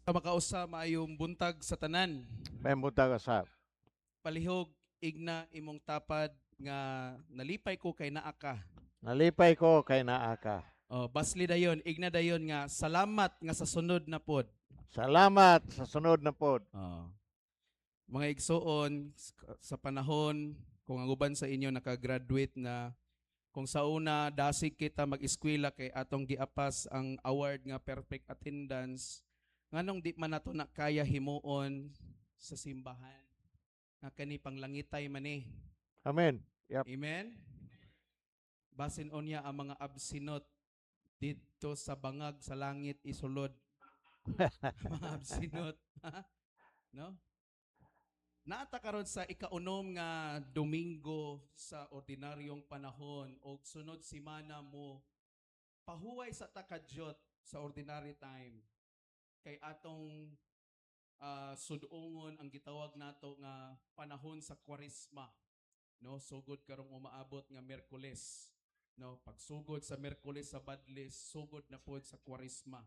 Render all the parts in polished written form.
Makausa, maayong buntag sa tanan. Maayong buntag usab. Palihog igna imong tapad nga nalipay ko kay naa ka. Nalipay ko kay naa ka. Oh, basli dayon, igna dayon nga salamat nga sa sunod na pod. Salamat sa sunod na pod. Oh. Mga igsuon, sa panahon kung ang uban sa inyo nakagraduate na, kung sa una dasig kita mag-eskwela kay atong giapas ang award nga perfect attendance, nganong di man nato na kaya himuon sa simbahan nga kani panglangitay man ni? Amen. Yep. Amen. Basin unya ang mga absinot didto sa bangag sa langit isulod. Mga absinot. No? Naata karon sa ikaunom nga Domingo sa ordinaryong panahon og sunod semana mo pahuway sa ta kadyot sa ordinary time kay atong sudungon ang gitawag nato nga panahon sa Kwaresma, no? Sugod karong umaabot nga Miyerkules, no? Pagsugod sa Miyerkules sa Badlis, sugod na pod sa Kwaresma.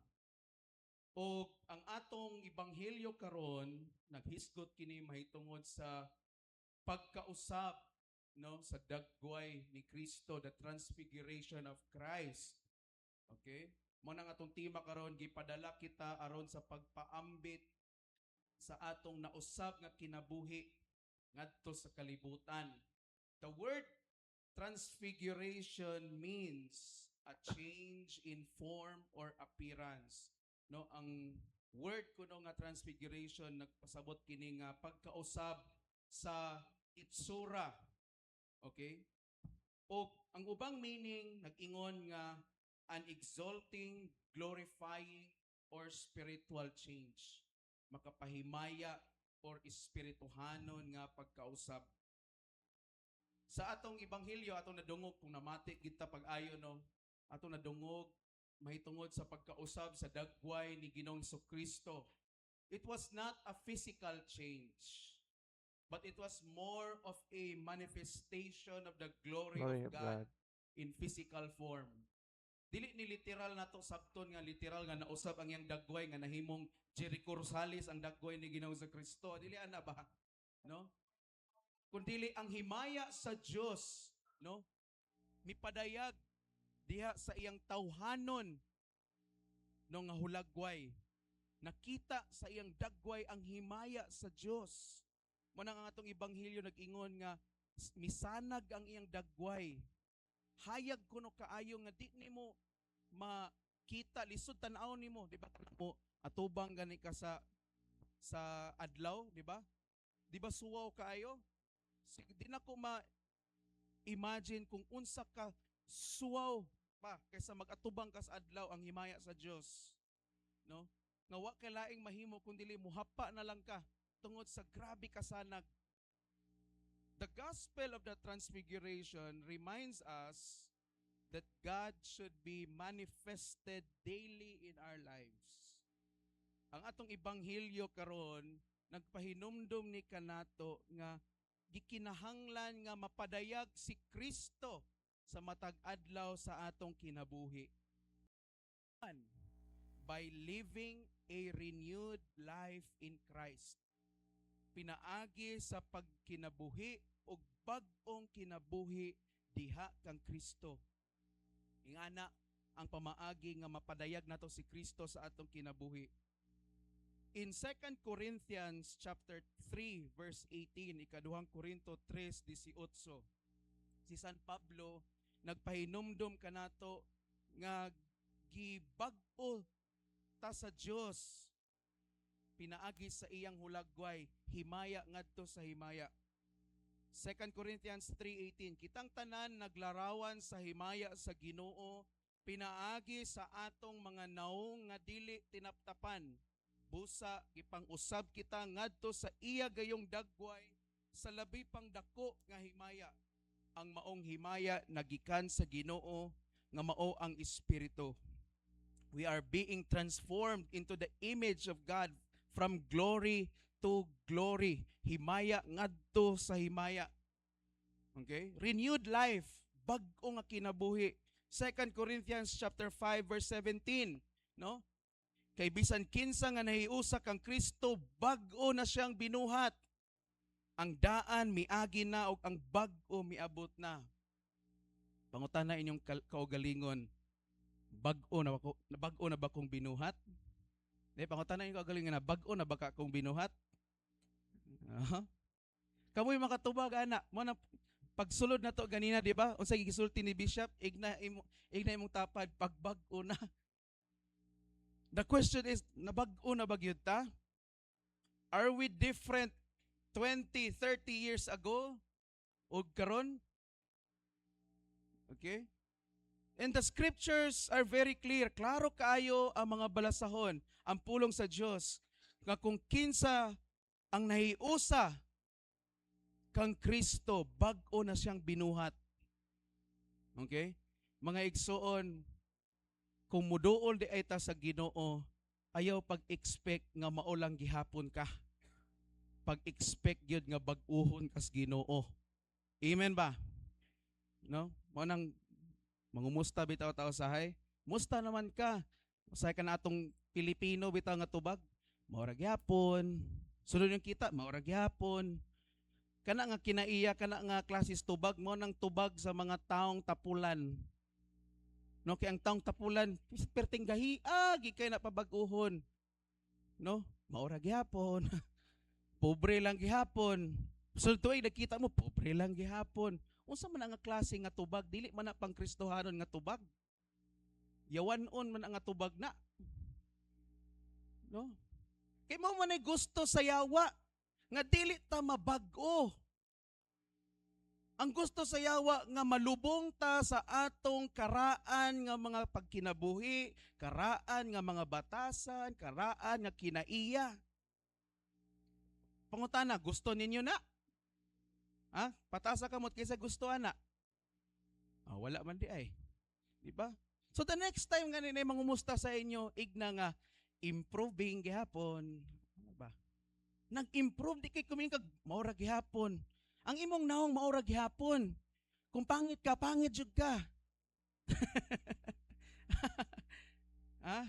Og ang atong ebanghelyo karon naghisgot kini mahitungod sa pagkausab, no, sa dagway ni Kristo, the transfiguration of Christ. Okay, mao nang atong tema karon, gipadala kita aron sa pagpaambit sa atong nausab nga kinabuhi ngadto sa kalibutan. The word transfiguration means a change in form or appearance. No, ang word kuno nga transfiguration nagpasabot kini nga pagkausab sa itsura. Okay? O ang ubang meaning nag-ingon nga an exalting, glorifying or spiritual change. Makapahimaya or espirituhanon nga pagkausab. Sa atong ebanghelyo, atong nadungog, kung namati kita pag-ayo, no, atong nadungog mahitungod sa pagkausab sa dagway ni Ginoong Kristo. It was not a physical change, but it was more of a manifestation of the glory Glory of of God God. In physical form. Dili ni literal nato sabton nga literal nga nausab ang iyang dagway nga nahimong Jericho Rosales ang dagway ni Ginoong Kristo. Dili ana ba? No? Kung dili ang himaya sa Dios, no? Mipadayag diha sa iyang tawhanon, no, nga hulagway. Nakita sa iyang dagway ang himaya sa Dios. Mao nang ang atong ebanghelyo nag-ingon nga misanag ang iyang dagway. Hayag kuno kaayo nga di nimo makita, lisod tan-aw nimo, di ba? Mo atubang gani ka sa adlaw, di ba? Di ba suwaw kaayo? Di na ko ma imagine kung unsa ka suwaw pa kaysa mag-atubang ka sa adlaw ang himaya sa Dios. No? Nga wa kay laing mahimo kung dili muhapa na lang ka tungod sa grabe kasanag. The gospel of the transfiguration reminds us that God should be manifested daily in our lives. Ang atong ebanghelyo karon nagpahinumdum ni kanato nga gikinahanglan nga mapadayag si Kristo sa matag adlaw sa atong kinabuhi. By living a renewed life in Christ. Pinaagi sa pagkinabuhi og bag-ong kinabuhi diha kang Kristo. Ingana ang pamaagi nga mapadayag nato si Kristo sa atong kinabuhi. In 2 Corinthians chapter 3 verse 18, Ikaduhang Korinto 3:18, si San Pablo nagpahinumdum kanato nga gibag-o ta sa Dios pinaagi sa iyang hulagway, himaya ngadto sa himaya. 2 Corinthians 3:18, kitang tanan naglarawan sa himaya sa Ginoo pinaagi sa atong mga naong nga dili tinaptapan. Busa gipang-usab kita ngadto sa iya gayong dagway sa labi pang dako nga himaya. Ang maong himaya nagikan sa Ginoo nga mao ang Espiritu. We are being transformed into the image of God from glory to glory. Himaya ngadto sa himaya. Okay? Renewed life, bag-o nga kinabuhi. 2 Corinthians chapter 5 verse 17, no? Kay bisan kinsa nga nahiusa kang Kristo, bag-o na siyang binuhat. Ang daan miagi na ug ang bag-o miabot na. Pangutana inyong kaugalingon, bag-o na ba kong binuhat? Di, pangutana inyong kaugalingon na, bag-o na ba ka kong binuhat? Aha. Kamoy makatubag ana, mo na pagsulod na to ganina, di ba? Unsa gisulti ni Bishop, igna imong tapad pagbag-o na. The question is, nabag-o na ba gyud ta? Are we different 20, 30 years ago ug karon? Okay? And the scriptures are very clear. Klaro kaayo ang mga balasahon, ang pulong sa Dios nga kung kinsa ang nahiusa kang Kristo, bag-o na siyang binuhat. Okay? Mga igsoon, kung muduol di ay ta sa Ginoo, ayaw pag-expect nga mao lang gihapon ka. Pag-expect gyud nga bag-uhon kas Ginoo. Amen ba? No? Mao nang mangumusta bitaw tao sahay. Musta naman ka? Usahay ka na atong Pilipino bitaw nga tubag. Mao ra gyapon. Sunod yung kita, mao ra gyapon. Kana nga kinaiya, kana nga klases tubag mo nang tubag sa mga taong tapulan. No, kay ang taong tapulan, perting gahi, kay na pabag-uhon. No, mao ra gyapon. Pobre lang gihapon. Sunod tuig nakita mo, pobre lang gihapon. Unsa man ang nga klase nga tubag, dili man na pang Kristohanon nga tubag. Yawanon man ang nga tubag na. No? Kay mo man ay gusto sa yawa nga dili ta mabag-o. Ang gusto sa yawa nga malubong ta sa atong karaan nga mga pagkinabuhi, karaan nga mga batasan, karaan nga kinaiya. Pangutana, gusto ninyo na? Ha? Patasa kamot kaysa gusto ana. Ah, wala man di ay. Di ba? So the next time nga ninay mangumusta sa inyo, igna nga improving gihapon. Ano ba? Nag-improve di kay kumingkag mao ra gihapon. Ang imong naong mao ra gihapon. Kung pangit ka, pangit jud ka. Ha?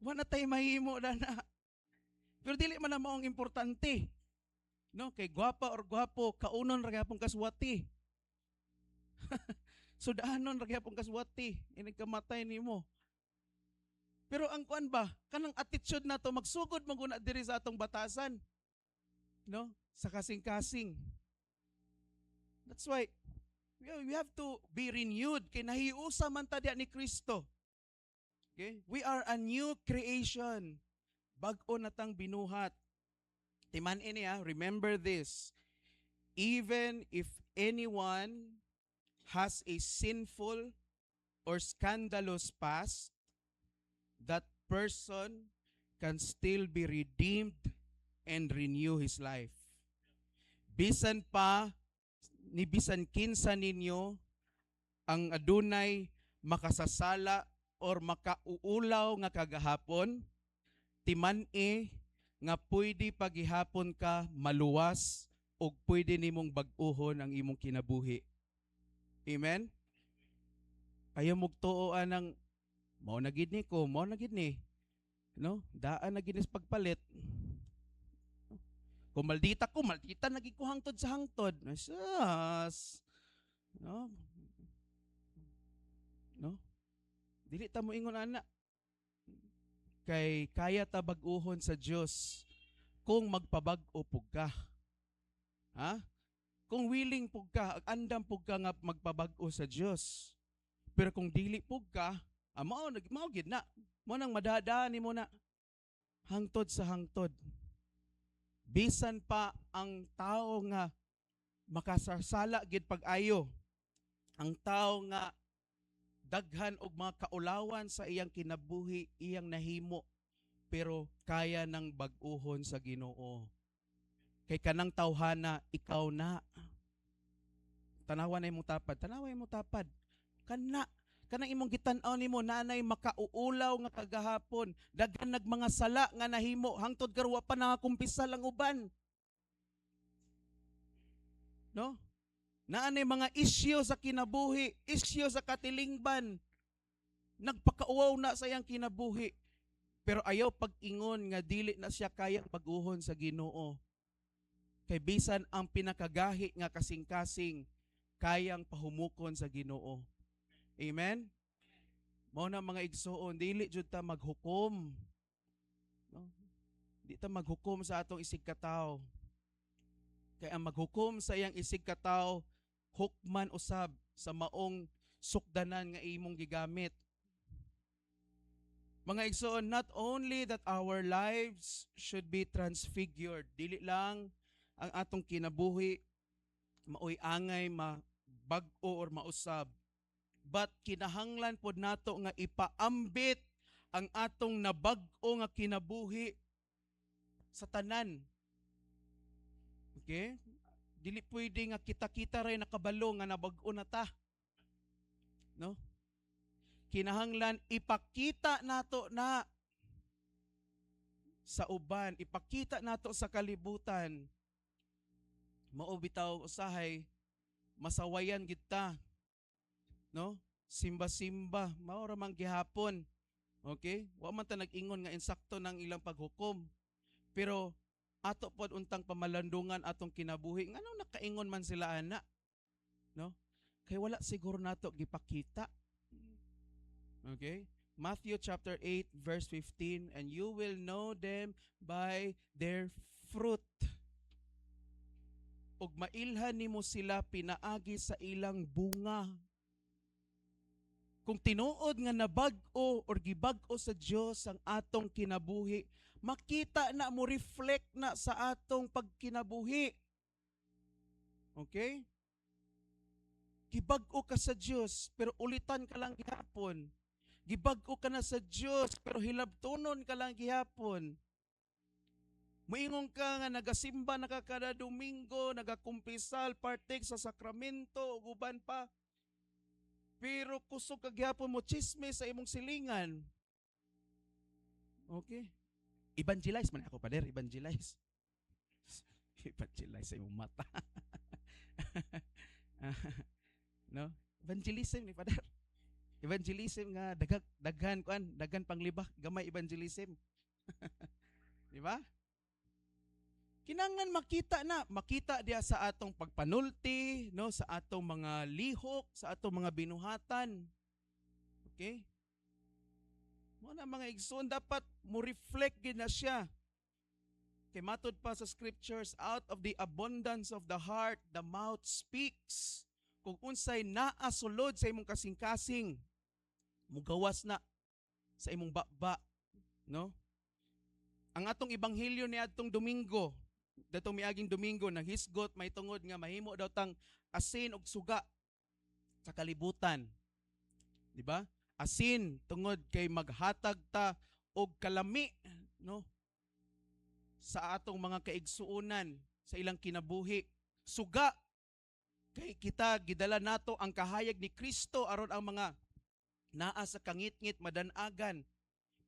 Wala tay mahimo na na. Pero dili man na maong importante. No, kay gwapa or gwapo, kaunon ra gyapon kaswati. Sudanon ra gyapon kaswati, inig kamatay nimo. Pero ang kuan ba, kanang attitude nato magsugod man guna diri sa atong batasan. No? Sa kasing-kasing. That's why we have to be renewed kay nahiusa man ta diya ni Kristo. Okay? We are a new creation. Bag-o na tang binuhat. Timan ini ha, remember this. Even if anyone has a sinful or scandalous past, that person can still be redeemed and renew his life. Bisan pa ni bisan kinsa ninyo ang adunay makasasala or makauulaw nga kagahapon, timan-i nga pwede pagihapon ka maluwas ug pwede nimong bag-uhon ang imong kinabuhi. Amen? Ayaw mugtuo anang mao na gid ni ko, mao na gid ni. No? Daan na gid ni sa pagpalit. Kung maldita ko, maldita na gid ko hangtod sa hangtod. Sus. No? No? Dili ta mo ingon ana. Kay kaya ta bag-uhon sa Dios kung magpabag-o pug ka. Ha? Kung willing pug ka, andam pug ka nga magpabag-o sa Dios. Pero kung dili pug ka, mao mao gid na. Mo nang madadaan nimo na hangtod sa hangtod. Bisan pa ang tao nga makasasala gid pag-ayo. Ang tao nga daghan og mga kaulawan sa iyang kinabuhi, iyang nahimo, pero kaya nang bag-uhon sa Ginoo. Kay kanang tawhana, ikaw na. Tanawa na imong tapad, tanawa imong tapad. Kana kanang imong gitan-aw nimo nanay makauulaw nga kagahapon, daghan nag mga sala nga nahimo hangtod karon wa pa nakakumpisal ang uban. No? Naanay mga isyu sa kinabuhi, isyu sa katilingban. Nagpakauwaw na sa iyang kinabuhi. Pero ayaw pag-ingon nga dili na siya kayang bag-uhon sa Ginoo. Kay bisan ang pinakagahi nga kasing-kasing kayang pahumukon sa Ginoo. Amen? Mao na, mga igsuon, dili jud ta maghukom. No? Di ta maghukom sa atong isig katawo. Kay ang maghukom sa iyang isig katawo, hukman usab sa maong sukdanan nga imong gigamit. Mga igsoon, not only that our lives should be transfigured, dili lang ang atong kinabuhi maoy angay mabag-o or mausab, but kinahanglan pod nato nga ipaambit ang atong nabag-o nga kinabuhi sa tanan. Okay? Dili pwede nga kita-kita ray nakabalo nga nabag-o na ta. No? Kinahanglan ipakita nato na sa uban, ipakita nato sa kalibutan. Mao bitaw usahay masawayan kita. No? Simba-simba, mao ra man gihapon. Okay? Wa man ta nag-ingon nga insakto ng ilang paghukom. Pero ato pod untang pamalandungan atong kinabuhi, nganong nakaingon man sila ana? No? Kay wala siguro nato gipakita. Okay? Matthew chapter 8 verse 15, "And you will know them by their fruit." Ug mailhan nimo sila pinaagi sa ilang bunga. Kung tinuod nga nabag-o or gibag-o sa Dios ang atong kinabuhi, makita na mo, reflect na sa atong pagkinabuhi. Okay? Gibag-o ka sa Dios pero ulitan ka lang gihapon. Gibag-o ka na sa Dios pero hilabtonon ka lang gihapon. Moingon ka nga nagasimba na ka kada Domingo, nagakumpisal, partake sa sakramento, ug uban pa. Pero kusog ka gihapon mo chismis sa imong silingan. Okay? Evangelize man ako, pader, evangelize. Evangelize sa imong mata. No? Evangelism ni pader. Evangelism nga dagag daghan kuan, daghan panglibak, gamay evangelism. Di ba? Kinahanglan makita na, makita diya sa atong pagpanulti, no, sa atong mga lihok, sa atong mga binuhatan. Okay? Mao na, mga igsoon, dapat mo reflect gid na siya. Kay matod pa sa scriptures, "Out of the abundance of the heart, the mouth speaks." Kung unsay naa sulod sa imong kasing-kasing, mugawas na sa imong baba, no? Ang atong ebanghelyo ni adtong Domingo, datong miaging Domingo, naghisgot may tungod nga mahimo daw tang asin og suga sa kalibutan. Di ba? Asin tungod kay maghatag ta og kalami, no, sa atong mga kaigsuonan sa ilang kinabuhi. Suga kay kita gidala nato ang kahayag ni Kristo aron ang mga naa sa kangitngit madanagan.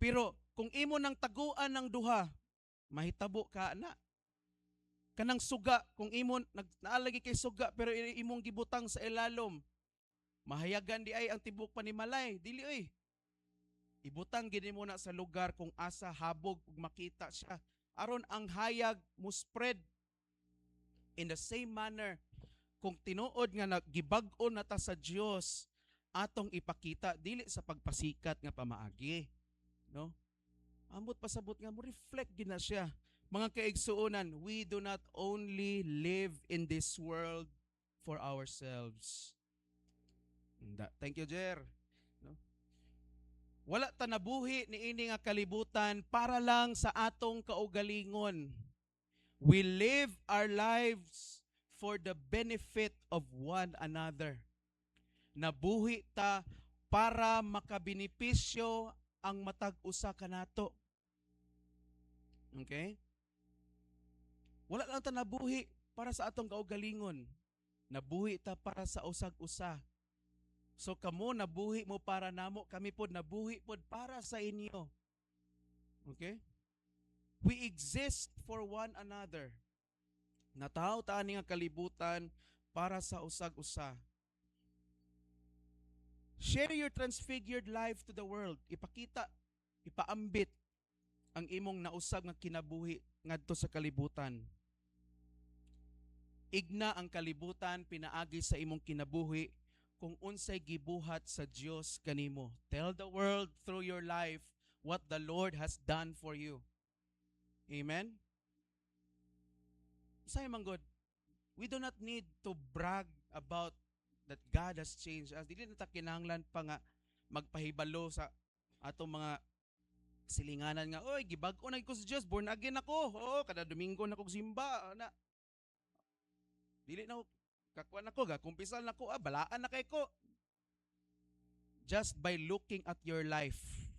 Pero kung imo nang taguan ng duha, mahitabo ka na. Kanang suga, kung imo nag naalagi kay suga pero imong gibutang sa ilalom, mahayagan di ay ang tibok panimalay, dili oy. Ibutang gini mo na sa lugar kung asa habog ug makita siya aron ang hayag mo spread. In the same manner, kung tinuod nga nagibag-o na ta sa Dios, atong ipakita dili sa pagpasikat nga pamaagi, no? Ambot pasabot nga mo reflect gid na siya. Mga kaigsuonan, we do not only live in this world for ourselves. Thank you, Jer. No? Wala ta nabuhi ni ini nga kalibutan para lang sa atong kaugalingon. We live our lives for the benefit of one another. Nabuhi ta para makabenepisyo ang matag usa kanato. Okay? Wala lang ta nabuhi para sa atong kaugalingon. Nabuhi ta para sa usag-usa. So kamo nabuhi mo para namo, kami pod nabuhi pod para sa inyo. Okay? We exist for one another. Natawo ta ani nga kalibutan para sa usag-usa. Share your transfigured life to the world. Ipakita, ipaambit. Ang imong nausab nga kinabuhi ngadto sa kalibutan. Igna ang kalibutan pinaagi sa imong kinabuhi kung unsay gibuhat sa Dios kanimo. Tell the world through your life what the Lord has done for you. Amen? Say man God, we do not need to brag about that God has changed us. Dili na ta kinahanglan pa nga magpahibalo sa atong mga silinganan nga, "Oy, gibag-o na ko sa Dios, born again ako. Oh, kada Domingo na kog simba." Na. Dili na ko kakuan ako, gakumpisal na ko, ah, balaan na kay ko. Just by looking at your life,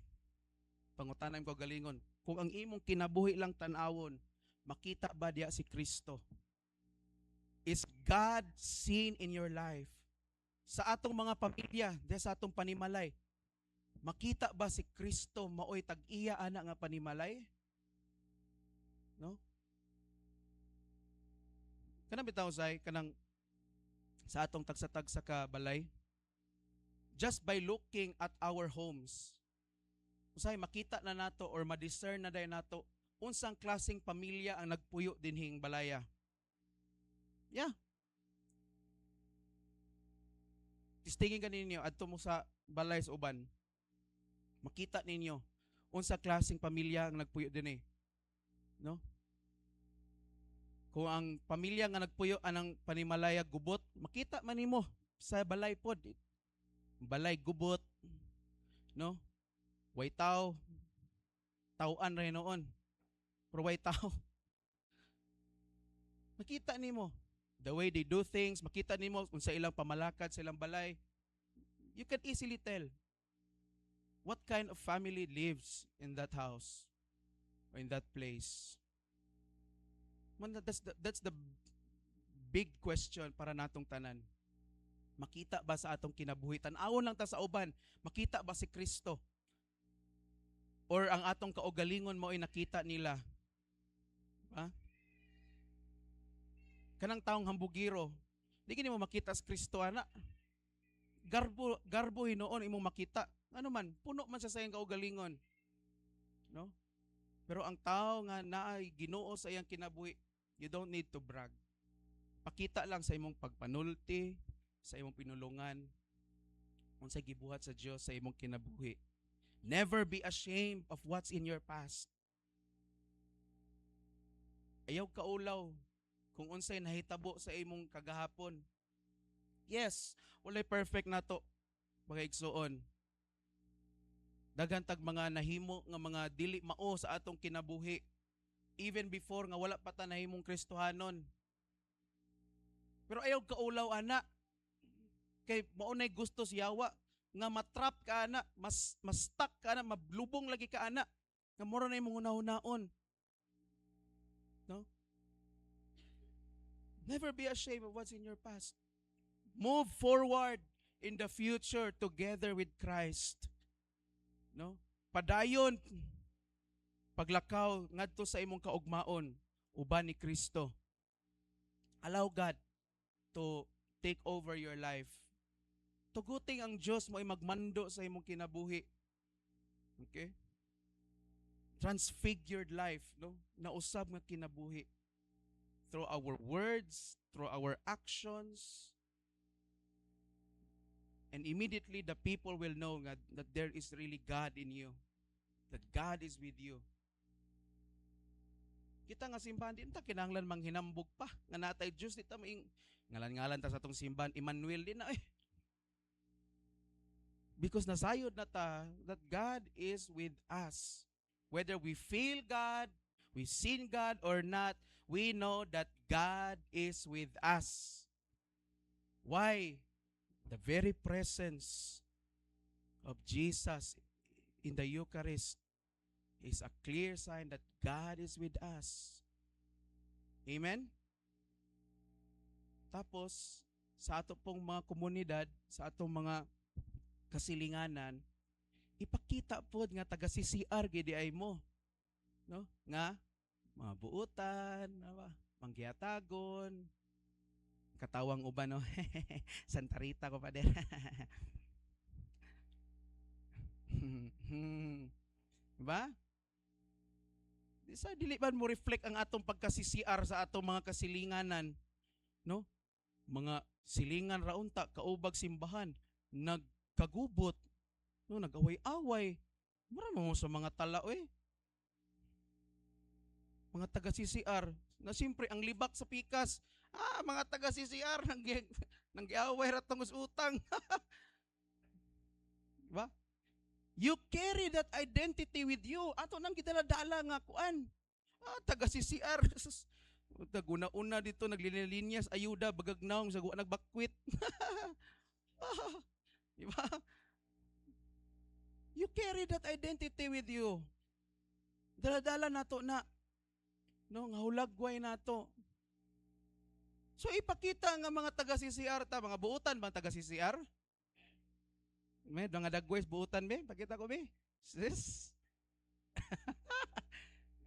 pangutanan ko galingon, kung ang imong kinabuhi lang tan-awon, makita ba diya si Kristo? Is God seen in your life? Sa atong mga pamilya, diya sa atong panimalay, makita ba si Kristo maoy tag-iya ana nga panimalay? No? Kanang bitaw say kanang sa atong tagsa-tagsa ka balay, just by looking at our homes, usahay makita na nato or ma-discern na dayon nato unsang klaseng pamilya ang nagpuyo dinhing balaya. Yeah. Testingin ka ninyo adto mo sa balay sa uban. Makita ninyo unsa klaseng pamilya ang nagpuyo dinhi. No? Kung ang pamilya nga nagpuyo anang panimalaya gubot, makita man nimo sa balay pod. Balay gubot, no? Way tao, tauan ra noon. Pero way tao. Makita nimo the way they do things, makita nimo kung sa ilang pamalakad sa ilang balay. You can easily tell what kind of family lives in that house or in that place. Man, that's the big question para natong tanan. Makita ba sa atong kinabuhi? Tan-awon lang ta sa uban, makita ba si Kristo? Or ang atong kaugalingon mo ay nakita nila? Ha? Kanang taong hambugiro, di gini mo makita si Kristo ana. Garbo garbo hinuon imong makita. Ano man, puno man siya sa iyang kaugalingon. No? Pero ang tao nga naay Ginoo sa iyang kinabuhi, you don't need to brag. Pakita lang sa imong pagpanulti, sa imong pinulungan, unsay gibuhat sa Dios sa imong kinabuhi. Never be ashamed of what's in your past. Ayaw kaulaw kung unsay nahitabo sa imong kagahapon. Yes, walay perfect nato, mga igsuon. Daghan tag mga nahimo nga mga dili mao sa atong kinabuhi. Even before nga wala pa ta nahimong Kristohanon. Pero ayaw kaulaw ana. Kay mao nay gusto si Yawa nga matrap ka ana, mas mas stuck ka ana, mablubong lagi ka ana. Nga mura na imong hunahunaon. No? Never be ashamed of what's in your past. Move forward in the future together with Christ. No? Padayon paglakaw ngadto sa imong kaugmaon uban ni Kristo. Allow God to take over your life. Tuguting ang Dios mo ay magmando sa imong kinabuhi. Okay? Transfigured life, no? Nausab nga kinabuhi through our words, through our actions. And immediately the people will know nga that there is really God in you. That God is with you. Kita nga simbahan, di ta kinahanglan manghinambog pa nga natay Dios. Di ta maing ngalan-ngalan ta sa atong simbahan, Emmanuel din na eh. Because nasayod na ta that God is with us. Whether we feel God, we seen God or not, we know that God is with us. Why? The very presence of Jesus in the Eucharist is a clear sign that God is with us. Amen? Tapos, sa ato pong mga komunidad, sa atong mga kasilinganan, ipakita pod nga taga CCR gid ay mo. No? Nga mga buutan, ba? Manggiyatagon, katawang uban, no. Santa Rita ko pa din. Diba? Sa dili man mo reflect ang atong pagka-CCR sa atong mga kasilinganan, no? Mga silingan ra unta kaubag simbahan, nagkagubot, no, nag-away-away. Mura mo sa mga tala oy. Mga taga CCR na siyempre ang libak sa pikas. Ah, mga taga CCR nang nanggiaway ra tungod sa utang. Diba? You carry that identity with you. Ato nang gidala-dala nga kuan. Ah, taga CCR. Sus. Taguna-una dito naglilinyas ayuda bagag naong sa guwa nagbakwit. Diba? You carry that identity with you. Dala-dala nato na. No, nga hulagway nato. So ipakita nga mga taga CCR ta, mga buutan ba ang taga CCR? May mga dagways buutan be, pakita ko be. Sis.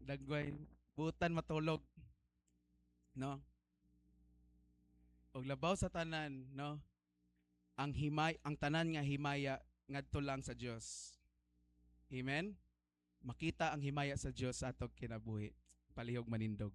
Dagway, buutan matulog. No? Og labaw sa tanan, no? Ang himay, ang tanan nga himaya ngadto lang sa Dios. Amen. Makita ang himaya sa Dios sa atong kinabuhi. Palihog manindog.